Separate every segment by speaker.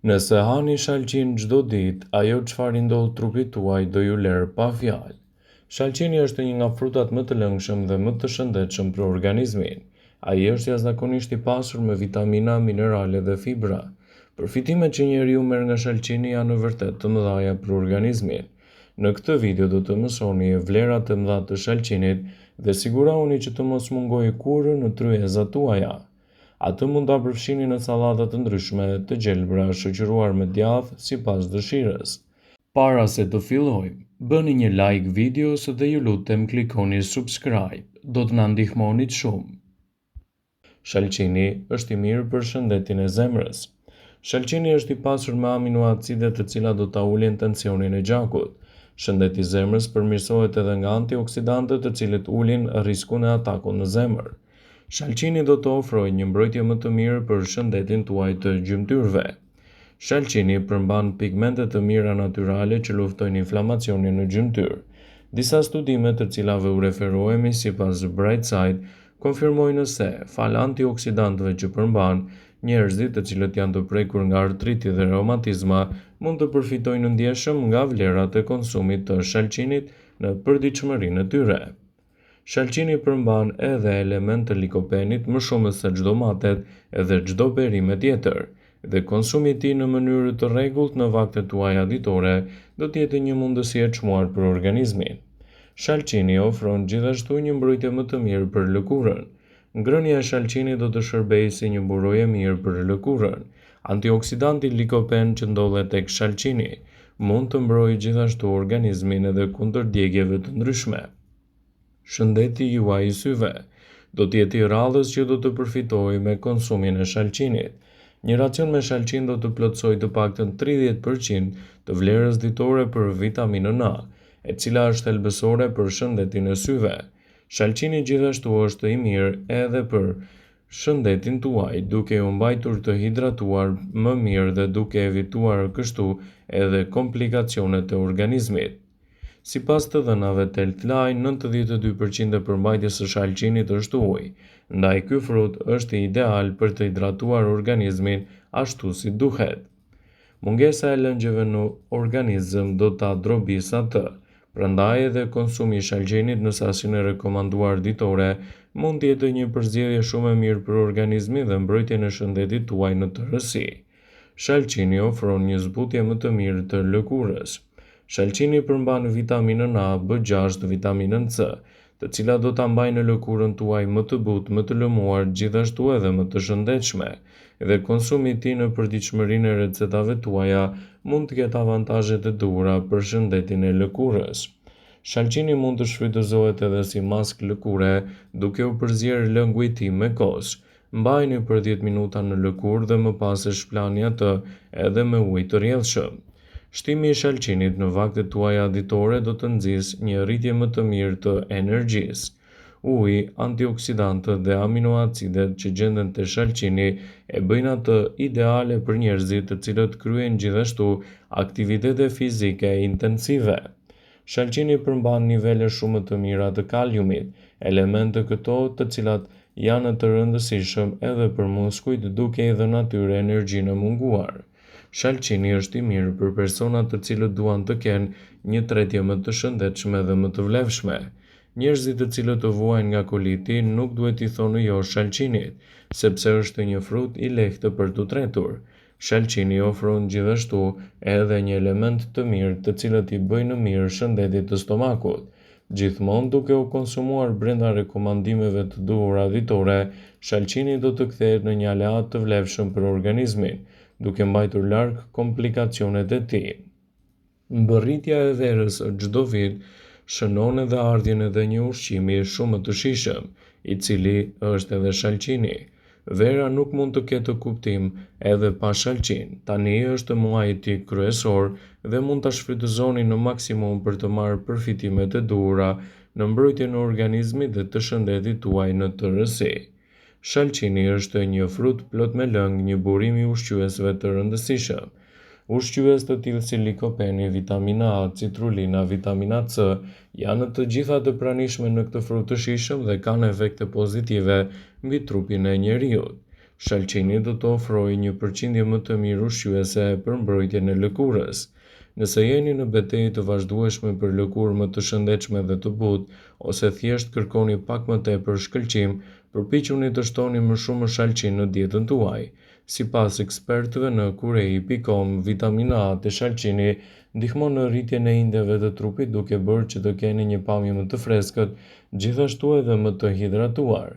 Speaker 1: Nëse hani shalqin çdo ditë, ajo çfarë i ndodh trupit tuaj do ju lerë pa fjalë. Shalqini është një nga frutat më të lëngshëm dhe më të shëndetshëm për organizmin. Ai është jashtëzakonisht i pasur me vitamina, minerale dhe fibra. Përfitimet që njeriu merr nga shalqini janë vërtet të mëdhaja për organizmin. Në këtë video do të mësoni vlerat e mëdha të shalqinit dhe sigurohuni që të mos mungojë kurrë në tryezat tuaja. Atë mund ta përfshini në sallata të ndryshme të gjelbra shoqëruar me djathë sipas dëshirës. Para se të fillojmë, bëni një like videos dhe ju lutem klikoni subscribe, do të na ndihmonit shumë. Shalqini është i mirë për shëndetin e zemrës. Shalqini është i pasur me aminoacide të cilat do ta ulin tensionin e gjakut. Shëndeti i zemrës përmirësohet edhe nga antioksidantët të cilët ulin riskun e atakut në zemër. Shalqini do të ofrojë një mbrojtje më të mirë për shëndetin tuaj të gjymtyrëve. Shalqini përmban pigmente të mira natyrale që luftojnë inflamacionin në gjymtyrë. Disa studime të cilave u referohemi sipas Brightside konfirmojnë se, falë antioksidantëve që përmban, njerëzit të cilët janë të prekur nga artriti dhe reumatizma mund të përfitojnë ndjeshëm nga vlerat e konsumit të shalqinit në përditshmërinë e tyre. Shalqini përmban edhe elementë të likopenit më shumë se çdo domatet dhe çdo perime tjetër, dhe konsumi i tij në mënyrë të rregullt në vaktet tuaja ditore do të jetë një mundësi e çmuar për organizmin. Shalqini ofron gjithashtu një mbrojtje më të mirë për lëkurën. Ngrënia e shalqinit do të shërbejë si një mburojë e mirë për lëkurën. Antioksidanti likopen që ndodhet tek shalqini mund të mbrojë gjithashtu organizmin edhe kundër djegieve të ndryshme. Shëndeti juaj i syve do të jetë i radhës që do të përfitojë me konsumin e shalqinit. Një racion me shalqin do të plotësojë të paktën 30% të vlerës ditore për vitaminën A, e cila është thelbësore për shëndetin e syve. Shalqini gjithashtu është i mirë edhe për shëndetin tuaj, duke ju mbajtur të hidratuar më mirë dhe duke evituar kështu edhe komplikacionet e organizmit. Sipas të dhënave të Healthline, 92% e përmbajtjes së shalqinit është ujë, ndaj ky frut është ideal për të hidratuar organizmin ashtu si duhet. Mungesa e lëngjeve në organizëm do ta drobisë atë, prandaj edhe konsumi i shalqinit në sasinë e rekomanduar ditore mund të jetë një përzgjedhje shumë e mirë për organizmin dhe mbrojtjen e shëndetit tuaj në tërësi. Shalqini ofron një zbutje më të mirë të lëkurës. Shalqini përmban vitaminën A, B6, vitaminën C, të cilat do ta mbajnë lëkurën tuaj më të butë, më të lëmuar, gjithashtu edhe më të shëndetshme. Dhe konsumi i tij në përditshmërinë e recetave tuaja mund të ketë avantazhet e duhura për shëndetin e lëkurës. Shalqini mund të shfrytëzohet edhe si maskë lëkure, duke u përzier lëngu i tij me kos. Mbajeni për 10 minuta në lëkurë dhe më pas e shplani atë edhe me ujë të rrjedhshëm. Shtimi i shalqinit në vaktet tuaja ditore do të nxisë një rritje më të mirë të energjisë. Uji, antioksidantët dhe aminoacidet që gjenden te shalqini e bëjnë atë ideale për njerëzit të cilët kryejnë gjithashtu aktivitete fizike intensive. Shalqini përmban nivele shumë të mira të kaliumit, elementë këto të cilat janë të rëndësishëm edhe për muskujt duke i dhënë atyre energjinë e munguar. Shalqini është i mirë për personat të cilët duan të kenë një tretje më të shëndetshme dhe më të vlefshme. Njerëzit të cilët vuajnë nga koliti nuk duhet t'i thonë jo shalqinit, sepse është një frut i lehtë për t'u tretur. Shalqini ofron gjithashtu edhe një element të mirë të cilët i bëjnë mirë shëndetit të stomakut. Gjithmonë duke u konsumuar brenda rekomandimeve të duhura ditore, shalqini do të kthehet në një aleat të vlefshëm për organizmin, duke mbajtur larg komplikacionet e tij. Mbërritja e verës çdo vit shënon edhe ardhjen edhe një ushqimi shumë të shijshëm, i cili është edhe shalqini. Vera nuk mund të ketë kuptim edhe pa shalqin. Tani është muaji i tij kryesor dhe mund ta shfrytëzoni në maksimum për të marrë përfitimet e duhura në mbrojtjen e organizmit dhe të shëndetit tuaj në tërësi. Shalqini është një frut plot me lëng, një burim i ushqyesve të rëndësishëm. Ushqyes të tillë si likopeni, vitamina A, citrulina, vitamina C janë të gjitha të pranishme në këtë frut të shijshëm dhe kanë efekte pozitive mbi trupin e njeriut. Shalqini do të ofrojë një përqindje më të mirë ushqyese për mbrojtjen e lëkurës. Nëse jeni në betejë të vazhdueshme për lëkurë më të shëndetshme dhe të butë, ose thjesht kërkoni pak më tepër shkëlqim, përpiquni të shtoni më shumë shalqin në dietën tuaj. Sipas ekspertëve në Kurei.com, vitamina A te shalqini ndihmon në rritjen e indeve të trupit duke bërë që të keni një pamje më të freskët, gjithashtu edhe më të hidratuar.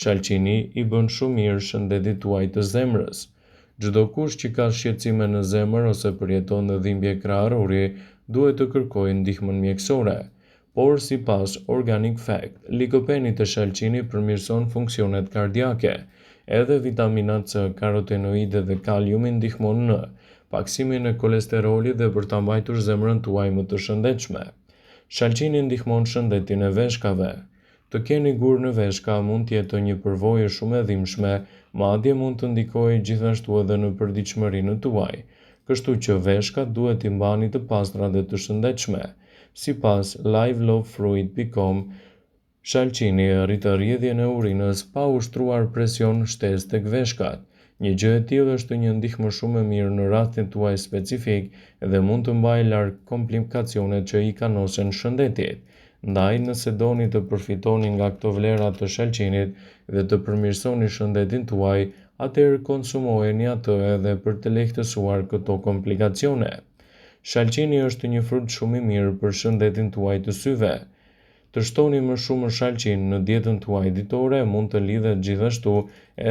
Speaker 1: Shalqini i bën shumë mirë shëndetit tuaj të zemrës. Çdokush që ka shqetësime në zemër ose përjeton dhimbje kraharori duhet të kërkojë ndihmën mjekësore. Por sipas Organic Fact, likopeni te shalqini përmirëson funksionet kardiake. Edhe vitamina C, karotenoide dhe kaliumi ndihmon në pakësimin e kolesterolit dhe për ta mbajtur zemrën tuaj më të shëndetshme. Shalqini ndihmon shëndetin e veshkave. Të keni gurë në veshka mund të jetë një përvojë shumë e dhimbshme, madje mund të ndikojë gjithashtu edhe në përditshmërinë tuaj. Kështu që veshkat duhet t'i mbani të pastra dhe të shëndetshme. Sipas livelovefruit.com, shalqini rrit rrjedhjen e urinës pa ushtruar presion shtesë tek veshkat. Një gjë e tillë është një ndihmë shumë e mirë në rastin tuaj specifik dhe mund të mbajë larg komplikacionet që i kanosen shëndetit. Ndaj, nëse doni të përfitoni nga këto vlera të shalqinit dhe të përmirësoni shëndetin tuaj, atëherë konsumojeni atë edhe për të lehtësuar këto komplikacione. Shalqini është një frut shumë i mirë për shëndetin tuaj të syve. Të shtoni më shumë shalqin në dietën tuaj ditore mund të lidhet gjithashtu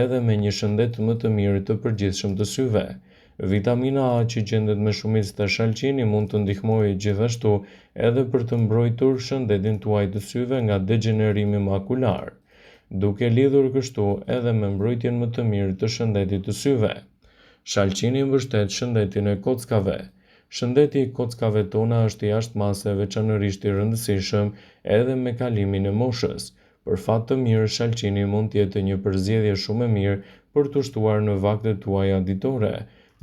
Speaker 1: edhe me një shëndet më të mirë të përgjithshëm të syve. Vitamina A që gjendet me shumicë te shalqini mund të ndihmojë gjithashtu edhe për të mbrojtur shëndetin tuaj të syve nga degjenerimi makular, duke lidhur kështu edhe me mbrojtjen më të mirë të shëndetit të syve. Shalqini mbështet shëndetin e kockave. Shëndeti i kockave tona është jashtë mase veçanërisht i rëndësishëm edhe me kalimin e moshës. Për fat të mirë, shalqini mund të jetë një përzgjedhje shumë e mirë për t'u shtuar në vaktet tuaja ditore,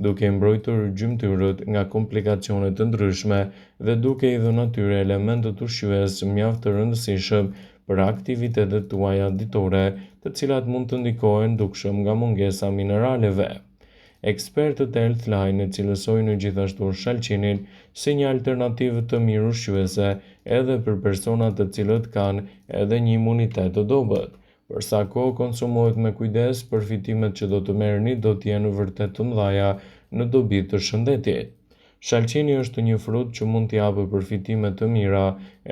Speaker 1: duke i mbrojtur gjymtyrët nga komplikacione të ndryshme dhe duke i dhënë atyre elementët ushqyes mjaft të rëndësishëm për aktivitetet tuaja ditore, të cilat mund të ndikohen dukshëm nga mungesa e mineraleve. Ekspertët e Healthline e cilësojnë gjithashtu shalqinin si një alternativë të mirë ushqyese edhe për personat të cilët kanë edhe një imunitet të dobët. Për sa kohë konsumohet me kujdes, përfitimet që do të merrni do të jenë vërtet të mëdha në dobi të shëndetit. Shalqini është një frut që mund të japë përfitime të mira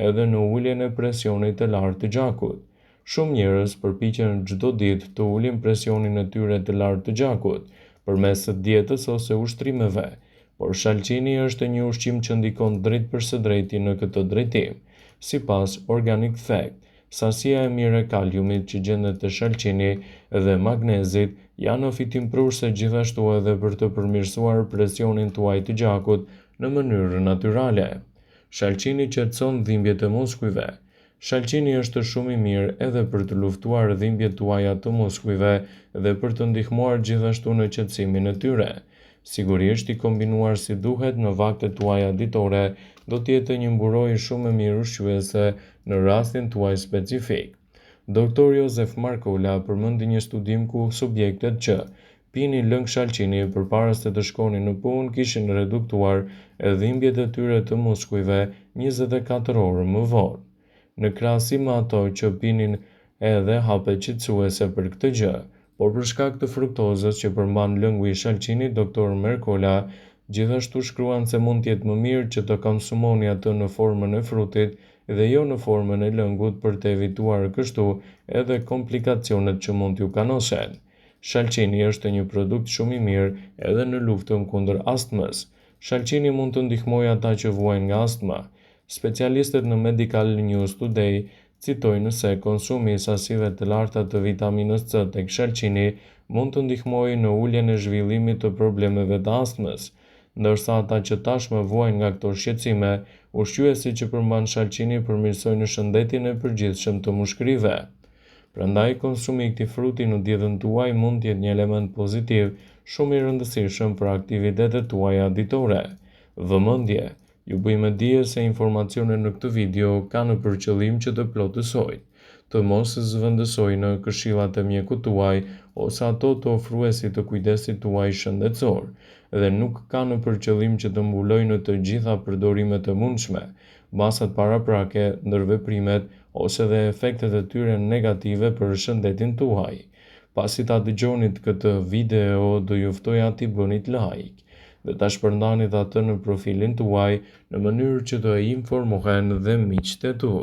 Speaker 1: edhe në uljen e presionit të lartë të gjakut. Shumë njerëz përpiqen çdo ditë të ulin presionin e tyre të lartë të gjakut, përmes dietës ose ushtrimeve, por shalqini është një ushqim që ndikon drejtpërsëdrejti në këtë drejtim. Sipas Organic Fact, sasia e mirë e kaliumit që gjendet te shalqini dhe magnezit janë fitimprurëse gjithashtu edhe për të përmirësuar presionin tuaj të gjakut në mënyrë natyrale. Shalqini qetëson dhimbjet e muskujve. Shalqini është shumë i mirë edhe për të luftuar dhimbjet tuaja të muskujve dhe për të ndihmuar gjithashtu në qetësimin e tyre. Sigurisht, i kombinuar si duhet në vaktet tuaja ditore, do të jetë një mburojë shumë e mirë ushqyese në rastin tuaj specifik. Doktor Joseph Markola përmendi një studim ku subjektet që pinin lëng shalqini përpara se të shkonin në punë kishin reduktuar dhimbjet e tyre të muskujve 24 orë më vonë. Në krahasim me ato që pinin edhe hape qetësuese për këtë gjë, por për shkak të fruktozës që përmban lëngu i shalqinit, doktor Merkola gjithashtu shkruan se mund të jetë më mirë që të konsumoni atë në formën e frutit dhe jo në formën e lëngut për të evituar kështu edhe komplikacionet që mund t'ju kanosen. Shalqini është një produkt shumë i mirë edhe në luftën kundër astmës. Shalqini mund të ndihmojë ata që vuajnë nga astma. Specialistët në Medical News Today citojnë se konsumi i sasive të larta të vitaminës C tek shalqini mund të ndihmojë në uljen e zhvillimit të problemeve të astmës. Ndërsa ata që tashmë vuajnë nga këto shqetësime, ushqyesit që përmban shalqini përmirësojnë shëndetin e përgjithshëm të mushkërive. Prandaj konsumi i këtij fruti në dietën tuaj mund të jetë një element pozitiv shumë i rëndësishëm për aktivitetet tuaja ditore. Vëmendje! Ju bëj me dije se informacionet në këtë video kanë për qëllim që të plotësojnë. të mos zëvendësojnë këshillat e mjekut tuaj ose ato të ofruesit të kujdesit tuaj shëndetësor dhe nuk kanë për qëllim që të mbulojnë të gjitha përdorimet e mundshme, masat paraprake, ndërveprimet ose dhe efektet e tyre negative për shëndetin tuaj. Pasi ta dëgjonit këtë video, do ju ftoja t'i bënit like dhe ta shpërndanit atë në profilin tuaj në mënyrë që të informohen dhe miqtë e tu.